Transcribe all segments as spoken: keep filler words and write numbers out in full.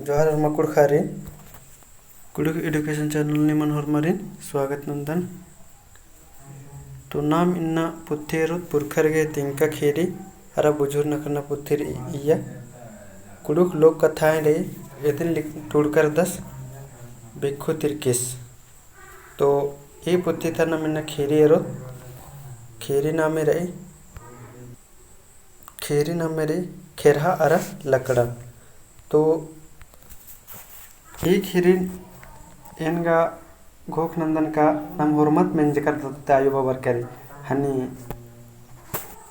जोहार होरमा कुँड़ुख़ारिन, कुँड़ुख़ education channel निमन होरमारिन स्वागत नन्दन। तो नाम इन्ना पुथी एरोत पुरखर गे तिंका ख़ीरी अरा बुझुर नखना पुथी रई इय्या। कुँड़ुख़ लोक कथाएँ रई, इदिन लिख-, टूड़कर दस भिक्खु तिरकिस। तो ई पुथी ता नाम इन्ना ख़ीरी एरोत, ख़ीरी नामे रई। ख़ीरी नामे रई ख़ेरहा अरा लकड़ा। तो ई ख़ीरी एन गा घोख नन्दन का नाम होरमत मेंजकर दत आयो बाबर करी हनी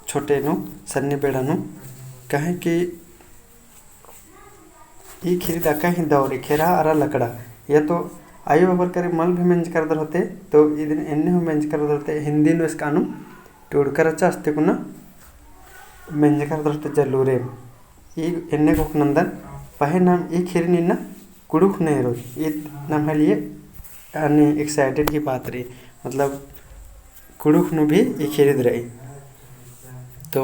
छोटे नू सन्नी बेड़ा नू। कहे कि ई ख़ीरी दका ही दौरी ख़ेरहा अरा लकड़ा। या तो आयो बाबर करी मल भी मेंजकर दर होते, तो इदिन एन्ने हूँ मेंजकर दर होते, हिन्दी नू इसका नू टूड़कर अच्छा अस्ते कुना मेंजकर दर होते जलूरे। ई एन्ने घोख नन्दन, पहें नाम ई ख़ीरी इन्ना कुँड़ुख़ नू एरोत, ई नम्है लिए अन्ने excited की बात रई, मतलब कुँड़ुख़ नू भी ई ख़ीरी रई। तो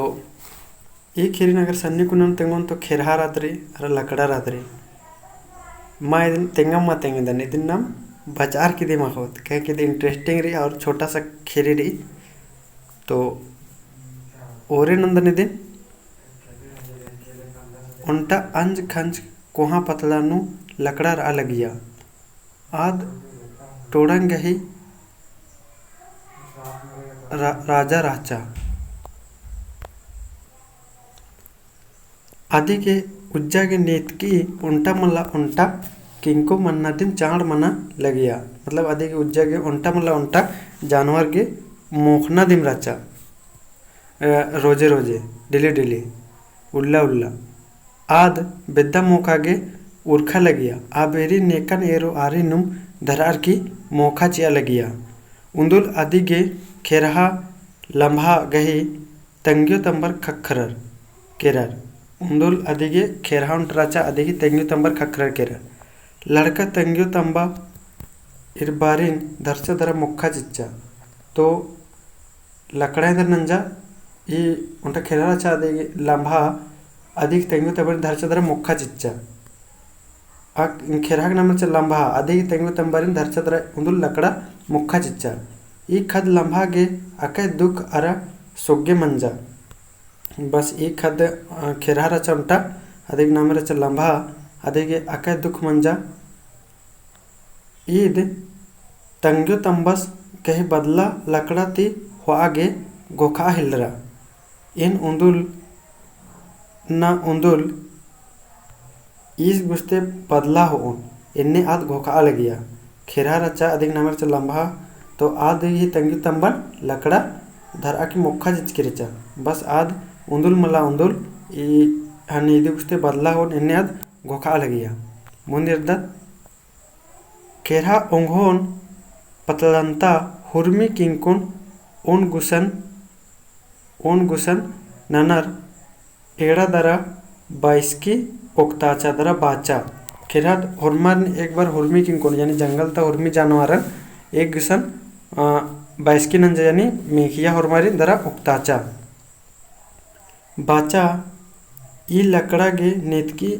ई ख़ीरिन अगर सन्नी कुना नू तेंगोन तो ख़ेरहा रअदरी अरा लकड़ा रअदरी। मा इदिन तेंगा मा तेंगदन, इदिन नाम बचआर की दिम अख़ोत, कहे कि इदिन interesting रई और छोटा सा ख़ीरी रई। तो ओरे नन्दन इदिन। ओन्टा अंज खंज कोहाँ पतला नू लकड़ा रआ लगिया। आद टोड़ंग गही रा-, राजा रहचा। अदिगे उज्जा गे नेतकी ओन्टा मला ओन्टा किंको मन्ना दिम चाड़ मना लगिया। मतलब अदिगे उज्जा गे ओन्टा मला ओन्टा जानवर गे मोखना दिम रहचा। अ, रोजे रोजे, daily daily, उल्ला उल्ला। आद बेद्दा मोखा गे उरखा लगिया, आ बेरी नेकन एरो आरी नुम धरअर की मोखा चिआ लगिया। उन्दुल अदिगे ख़ेरहा लम्भा गही तंग्यो तम्बर ख़क्खरर केरर। उन्दुल अदिगे ख़ेरहा ओन्टा रहचा अदिगे तंग्यो तम्बर ख़क्खरर केरर। लड़का तंग्यो तम्बा इरबारिन धरचा दरा मोखा चिच्चा। तो लकड़ा एन्देर नंजा, ई ओन्टा ख़ेरहा रहचा अदिगे लम्भा अदिगे तंग्यो तम्बारिन धरचा दरा मोखा चिच्चा। आ ख़ेरहा गे नाम रहचा लम्भा, अदिगे तंग्यो तम्बारिन धरचा दरा उन्दुल लकड़ा मोखा चिच्चा। ई ख़द्द लम्भा गे अकय दुख अरा सोग्गे मंजा। बस ई ख़द्द, अ, ख़ेरहा रहचा ओन्टा, अदिगे नाम रहचा लम्भा, अदिगे अकय दुख मंजा। ईद तंग्यो तम्बस गही बदला लकड़ा ती होआ गे घोखा हिलरा। एन उन्दुल ना उन्दुल ईस गुस्ते बदला होओन, एन्ने आद घोखा लगिया। ख़ेरहा रहचा अदिगे नाम रहचा लम्भा, तो आद ही तंग्यो तम्बन लकड़ा धरआ की मोखा चिच्चकी रहचा। बस आद उन्दुल मला उन्दुल ई हनी इदी गुस्ते बदला होओन, एन्ने आद घोखा लगिया। मुन्द एरदत ख़ेरहा ओंघोन पतलन्ता हुरमी किंकोन ओन गुसन, ओन गुसन ननर एड़ा दरा बाइसकी ओक्ताचा दरा बाचा। ख़ेरहा होरमारिन एक बार हुरमी किंकोन, यानी जंगल ता हुरमी जानवरन एक गुसन, अ, बाइसकी नंजा, यानी मेखिया होरमारिन दरा ओक्ताचा। बाचा, ई लकड़ा गे नेतकी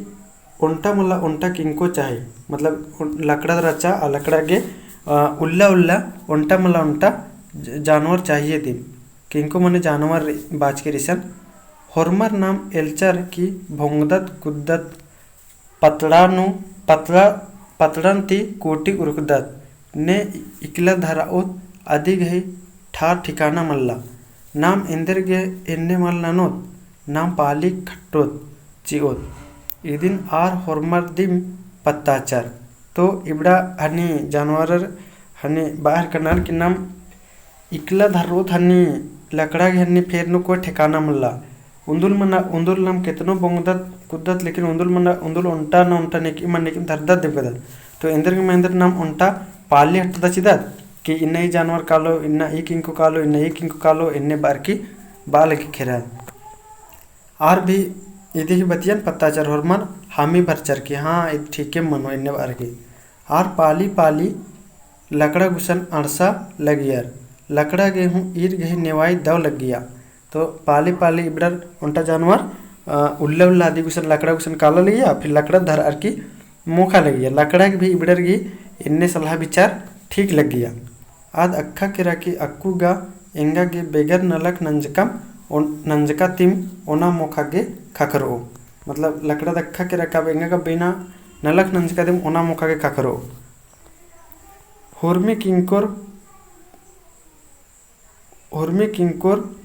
ओन्टा मला ओन्टा किंको चाही। मतलब, लकड़ा रहचा, आ लकड़ा गे, अ, उल्ला उल्ला ओन्टा मला ओन्टा ज-, जानवर चाहिए दिम। किंको मने जानवर बाचकी रिसन। होरमर नाम एल्चर की भोंगदत कुद्दत पतड़ा नू, पतड़ा, पतड़न ती कोटी उरखदत, ने इकला धरओत अदिगही ठार ठिकाना मल्ला। नाम एन्देरगे एन्ने मल ननोत, नाम पाली खट्टोत चिओत। इदिन आर होरमर दिम पत्ताचर। तो इबड़ा हनी जानवरर हनी बाहर कनार कि नाम इकला धर्रोत हनी लकड़ा गे हनी फेर नू कोई ठिकाना मल्ला। उन्दुल मना, उन्दुल नाम केतनो बोंगदत कुद्दत, लेकिन उन्दुल मना, उन्दुल ओन्टा ना ओन्टा नेकी मना नेकी धरदत दिम कदत। तो एन्देरगे महेंद्र नाम ओन्टा पाली हट्टदा चिदत कि इन्ना ई जानवर कालो, इन्ना ई किंको कालो, इन्ना ई किंको कालो, एन्ने बार की बाल की खेरा। आर भी इदी ही बतियन पत्ताचर होरमर हामी भरचर की, हाँ, इद ठीके मनो एन्ने बार की। आर पाली पाली लकड़ा गुसन अंड़सा लगियर, लकड़ा गे हूँ ईर गही नेवाई दव लगिया। तो पाली पाली इबड़र ओन्टा जानवर, अ, उल्ला उल्ला अदी गुसन लकड़ा गुसन काला लगिया, फिर लकड़ा धरअर की मोखा लगिया। लकड़ा गे भी इबड़र गे एन्ने सलाह विचार ठीक लगिया। आद अक्खा केरा की अक्कु गा एंगा गे बेगर नलख नंजकम ओन-, नंजका तिम ओना मोखा गे खखरओ। मतलब लकड़ा द अक्खा केरा का एंगा गा बिना नलख नंजका तिम ओना मोखा गे खखरओ। हुरमी किंकोर हुरमी किंकोर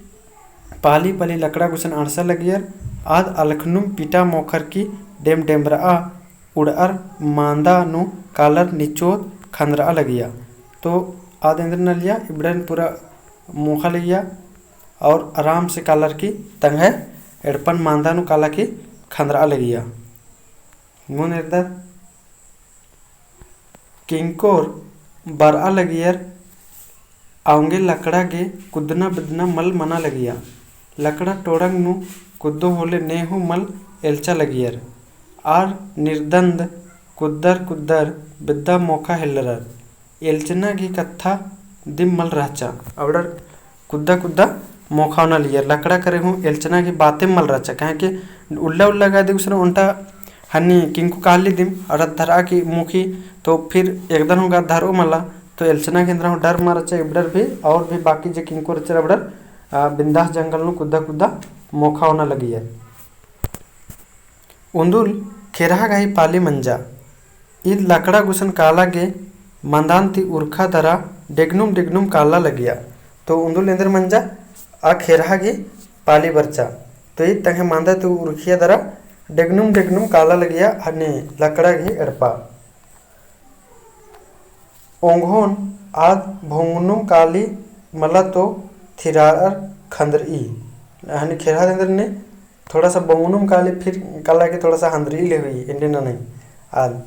पाली पाली लकड़ा गुसन अंड़सा लगियर। आद अलखनुम पिटा मोखर की डेम डेमरआ उड़अर मांदा नू कालर निचोद खंदरआ लगिया। तो आद एन्देर नलिया इबड़न पूरा मोखा लगिया और आराम से कालर की तंग्है एड़पन मांदा नू काला की खंदरआ लगिया। मुन एरदर किंकोर बरआ लगियर। औंगे लकड़ा गे कुद्दना बिद्दना मल मना लगिया। लकड़ा टोड़ंग नू कुद्दो होले ने हूँ मल एल्चा लगियर। आर निर्दंद कुद्दर कुद्दर बिद्दा मोखा हेल्लरर। एल्चना गे कत्था दिम मल रहचा। अबड़र कुद्दा कुद्दा मोखा ओना लगियर। लकड़ा करे हूँ एल्चना गे बातेम मल रहचा, काहे कि उल्ला उल्ला गा दिगुसन ओन्टा हन्नी किंकु काली दिम अड़त धरआ की मोखी, तो फिर एकदन हूँ गा धरओ मला, तो एल्चना गे एन्दरा हूँ डर मल रहचा। इबड़र भी और भी बाकी जे किंकु रहचर अबड़र, आ, बिंदास जंगल नू कुद्दा कुद्दा मोखा ओना लगियर। उन्दुल खेरहा गही पाली मंजा। ईद लकड़ा गुसन काला गे मंदान ती उरखा दरा डेगनुम डेगनुम काला लगिया। तो उन्दुल एन्देर मंजा, आ खेरहा गही पाली बरचा। तो ईद तंग्है मंदा ती उरखिया दरा डेगनुम डेगनुम काला लगिया हन्नी लकड़ा गही एड़पा। ओंघोन आद भोंगनुम काली मला तो थिरारअर खंदरई। हन्नी खेरहा एन्देर ने थोड़ा सा बोंगनुम काली फिर काला के थोड़ा सा हंदरी ले हुई, एन्ने ननई। आद,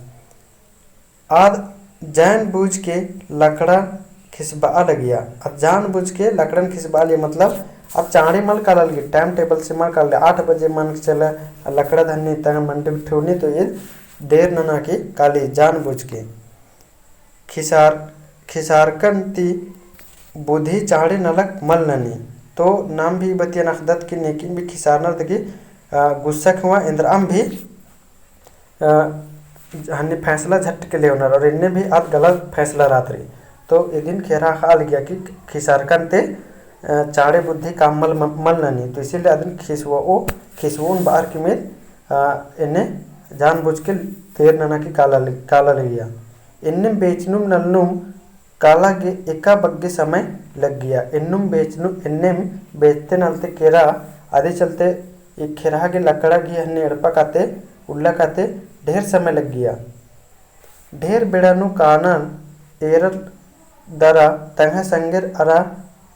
आद जान बूझ के लकड़ा खिसबआ लगिया। आद जान बूझ के लकड़न खिसबआ लगिया, मतलब आद चाँड़े मल काला लगी, time table से मल काला लगी। आठ बजे मन के चला, लकड़ा धन्नी तंग्है मंडी ठेवनी तो ईद देर नना की काली जान बूझ के। खिसार-, खिसारकन ती बुद्धि चाँड़े नलख मल ननी। तो नाम भी बतियन अख़दत कि नेकिन भी खिसारनर ती, अ, गुस्सा खेवा एन्दरअम भी, अ, हन्नी फैसला झट के लेवनर और एन्ने भी आद गलत फैसला रहत रई। तो इदिन खेरहा अख़आ लगिया कि खिसारकन ती, अ, चाँड़े बुद्धि काम मल, मल ननी। तो इसीलिए अदिन खिसवओ, खिसवओन बअर की मेर, अ, एन्ने जानबूझ के देर नना की काला ल-, काला लगिया। एन्नेम बेचनुम नलनुम काला गे एका बग्गे समय लग्गिया। एन्नुम बेचनुम, एन्नेम बेचते नलते केरा, अदी चलते ई खेरहा गे लकड़ा गही हन्नी एड़पा काते, उल्ला काते ढेर समय लग्गिया। ढेर बेड़ा नू कानन एरर दरा तंग्है संगेर अरा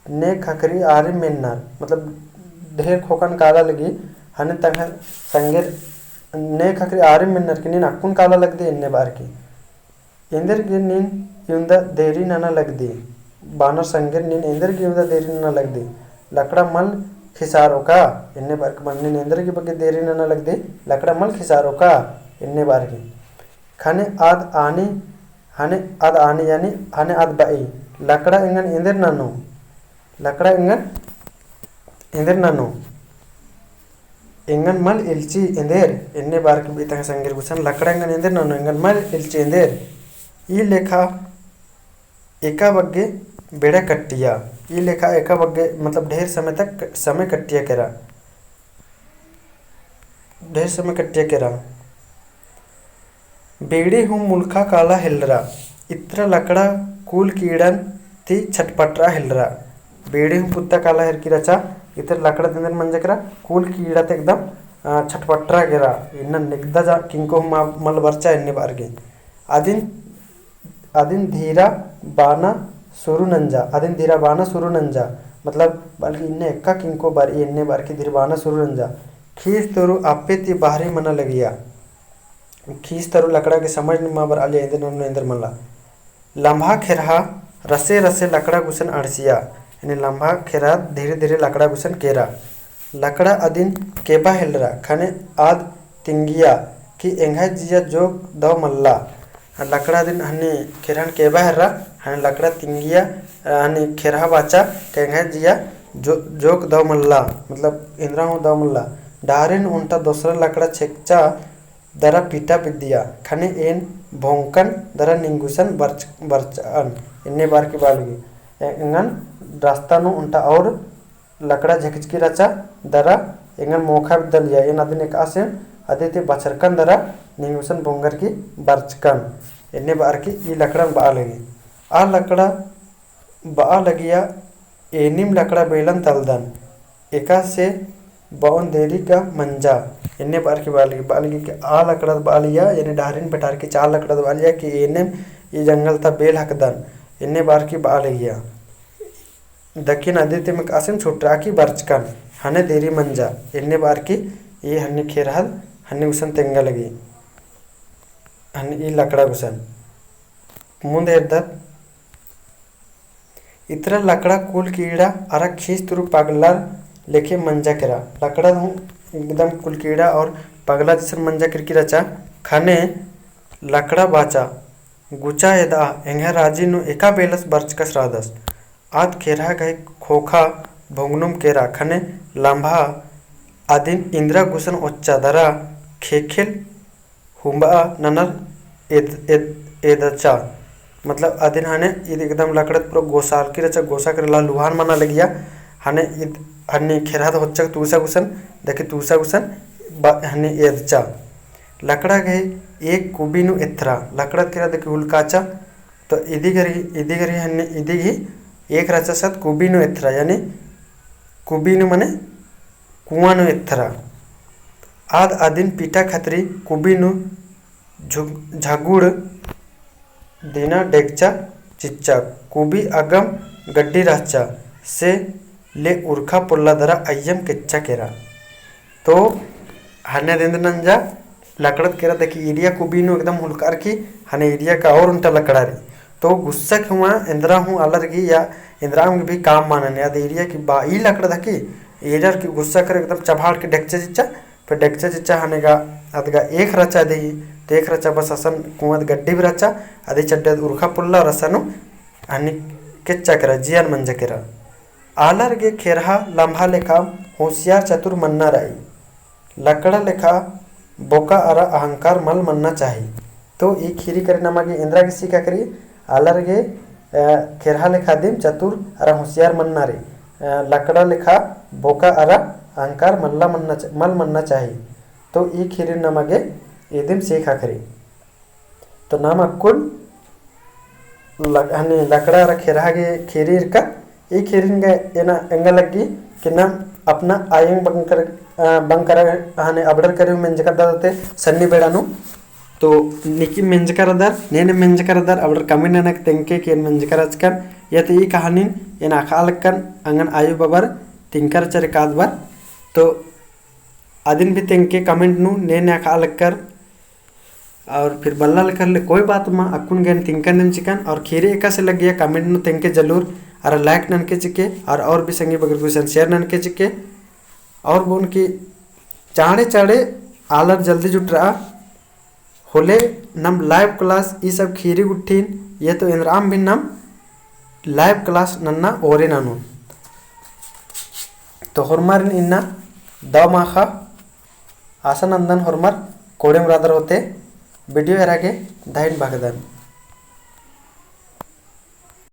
ने खखरी आरिम मेन्नर, मतलब ढेर खोकन काला लगी, हने तंग्है संगेर ने खखरी आरिम मेन्नर कि नीन अक्कुन काला लगदी एन्ने बअर की। एन्देर गे नीन इवंदा देरी नना लगदी। बानर संगेर नीन एन्देर गे इवंदा देरी नना लगदी। लकड़ा मल खिसारो का, एन्ने बअर की, नीन एन्देर गे बग्गे देरी नना लगदी, लकड़ा मल खिसारो का, एन्ने बअर की। खने आद आनी, हने आद आनी यानी हने आद बई, लकड़ा एंगन एन्देर ननो, लकड़ा एंगन एन्देर ननो। एंगन मल एल्ची एन्देर, एन्ने बअर की बई तंग्है संगेर गुसन, लकड़ा एंगन एन्देर ननो, एंगन मल एल्ची एन्देर। ई लेखा एका बग्गे बेड़ा कट्टिया, ई लेखा एका बग्गे मतलब ढेर समय तक समय कट्टिया केरा, ढेर समय कट्टिया केरा। बेड़ी हूँ मुलखा काला हेलरा, इतरा लकड़ा कुल कीड़न ती छटपटरा हेलरा। बेड़ी हूँ पुत्ता काला हेरकी रहचा, इतरा लकड़ा दिंदन मंजा केरा, कुल कीड़ा ती एकदम, अ, छटपटरा केरा। इन्ना निकदा जा किंको हूँ मा-, मल बरचा एन्ने बअर की। अदिन, अदिन धीरा बाना सुरु नंजा, अदिन धीरा बाना सुरु नंजा। मतलब बल्कि इन्ने एका किंको बरई एन्ने बअर की धीरा बाना सुरु नंजा। खीस तरू आपे ती बाहरी मना लगिया। खीस तरू लकड़ा गे समझ नमा बरआ लगिया एन्देर ननो एन्देर मला। लम्भा खेरहा रसे रसे लकड़ा गुसन अंड़सिया, यानी लम्भा खेरहा धीरे धीरे लकड़ा गुसन केरा। लकड़ा अदिन केबा हेलरा, खने आद तिंगिया कि एंग्है जिया जोक दव मल्ला। लकड़ा अदिन हन्नी खेरहन केबा हेलरा, हन्नी लकड़ा तिंगिया, हन्नी खेरहा बाचा कि एंग्है जिया जो-, जोक दव मल्ला, मतलब एन्दरा हूँ दव मल्ला। डहरेन ओन्टा दोसरा लकड़ा छेकचा, दरा पीटा बिद्दिया, ख़ने एन भोंकन दरा निंगुसन बरच-, बरचकन, एन्ने बअर की बआ लगी। ए-, एंगन रास्ता नू ओन्टा और लकड़ा झेकचकी रहचा, दरा एंगन मोख़ा बिद्दलिया, एन अदिन एकअसेन अदी ती बछरकन दरा निंगुसन बोंगर की बरचकन, एन्ने बअर की ई लकड़न बआ लगी। आ लकड़ा बआ लगिया, एनिम लकड़ा बेलन तलदन, एकासे बओन देरी का मंजा, एन्ने बअर की बआ लगी, बआ लगी कि आ लकड़ा बआ लिया, यानी डहरिन बेटार की चार लकड़ा बआ लिया कि एनिम ई जंगल ता बेल हकदन, एन्ने बअर की बआ लगिया। दकिन अदी तिम एकअसेन छुटरा की बरचकन, ख़ने देरी मंजा, एन्ने बअर की ई हन्नी खेरहद हन्नी गुसन तेंगा लगी, हन्नी ई लकड़ा गुसन। मुन्द एरदत, इतरा लकड़ा कुल कीड़ा अरा खींच तुरु पगलर लेखे मंजा केरा। लकड़ा हूँ एकदम कुल कीड़ा और पगला जैसन मंजा केरकी रहचा। ख़ने लकड़ा बाचा, गुचा एदआ, एंग्है राजी नू एका बेलस बरचकस रअदस। आद खेरहा गही खोखा भोंगनुम केरा, ख़ने लम्भा अदिन इन्द्रा गुसन ओच्चा दरा ख़ेख़ेल हुम्बआ ननर एद-, एद-, एदचा। मतलब अदिन ख़ने ईद एकदम लकड़त पूरा गोसालकी रहचा, गोसा केरा ला लुहान मना लगिया, ख़ने ईद हन्नी खेरहद होच्चक तूसा गुसन, देखी तूसा गुसन ब-, हन्नी एदचा। लकड़ा गही एक कुबी नू एथरा, लकड़त केरा देखी हुलकाचा, तो इदी गरी, इदी गरी हन्नी, इदी गही एक रहचा सत कुबी नू एथरा, यानी कुबी नू मने कुआँ नू एथरा। आद अदिन पीटा खतरी कुबी नू झु-, झगुड़ दिना डेगचा चिच्चा, कुबी अगम गड्डी रहचा, से ले उरखा पोल्ला दरा अइयम केच्चा केरा। तो हन्ने दिन नंजा लकड़त केरा देखी ईरिया कुबी नू एकदम हुलकार की, हने ईरिया का और उन्टा लकड़ा रई। तो गुस्सा के हुआ एन्द्रा हूँ आलर गी या एन्द्राम गी भी काम मानन या दे ईरिया की बा ई लकड़ा दकी, ईरिया की गुस्सा कर एकदम चबाड़ के डेगचा चिच्चा, फिर डेगचा चिच्चा हने गा अदगा एक रहचा दे, तो एक रहचा बस असन कुआँ गड्डी भी रहचा, अदी चड्डे उरखा पुल्ला और असनु हनी केच्चा केरा, जियन मंजा केरा। आलर गे खेरहा लम्भा लेखा होशियार चतुर मन्ना रई। लकड़ा लेखा बोका अरा अहंकार मल मन्ना चाही। तो ई खीरी करी नमा गे एन्द्रा गे सीखा करी, आलर गे, अ, खेरहा लेखा दिम चतुर अरा होशियार मन्ना रई। अ, लकड़ा लेखा बोका अरा अहंकार मल्ला मन्ना च-, मल मन्ना चाही। तो ई खीरी नमा गे इदिम सीखा करी। तो नाम अक्कुन लक-, हनी लकड़ा अरा खेरहा गे खीरी इरका, ई खीरिन गे एना एंगा लग्गी कि नाम अपना आयंग बंकर, अ, बंकर हनी अबड़र करी मेंजकर दादते सन्नी बेड़ा नू। तो निकी मेंजकर दर, नेने मेंजकर दर, अबड़र comment ननक तेंके कि एन मेंजकर अचकन, या तो ई कहानीन एन अख़ा लक्कन अंगन आयु बबर तिंकर चरे काद बर। तो अदिन भी तेंके comment नू नेने अख़ा लक्कर, और फिर बल्ला लक्कर ले कोई बात मा, अक्कुन गे एन तिंकन दिम चिकन। और खीरी एकासे लग्गिया comment नू तेंके जलूर, अरा like ननके चिके, और, और भी संगी बगर गुसन share ननके चिके। और बोन की चाँड़े चाँड़े आलर जल्दी जुटरआ, होले नम live class ई सब खीरी गुट्ठिन, ये तो एन्द्राम भी नम live class नन्ना ओरे ननोन। तो होरमारिन इन्ना दव माखा आसा नन्दन होरमर कोड़ेम रादर होते video एरा गे धइन भगदन।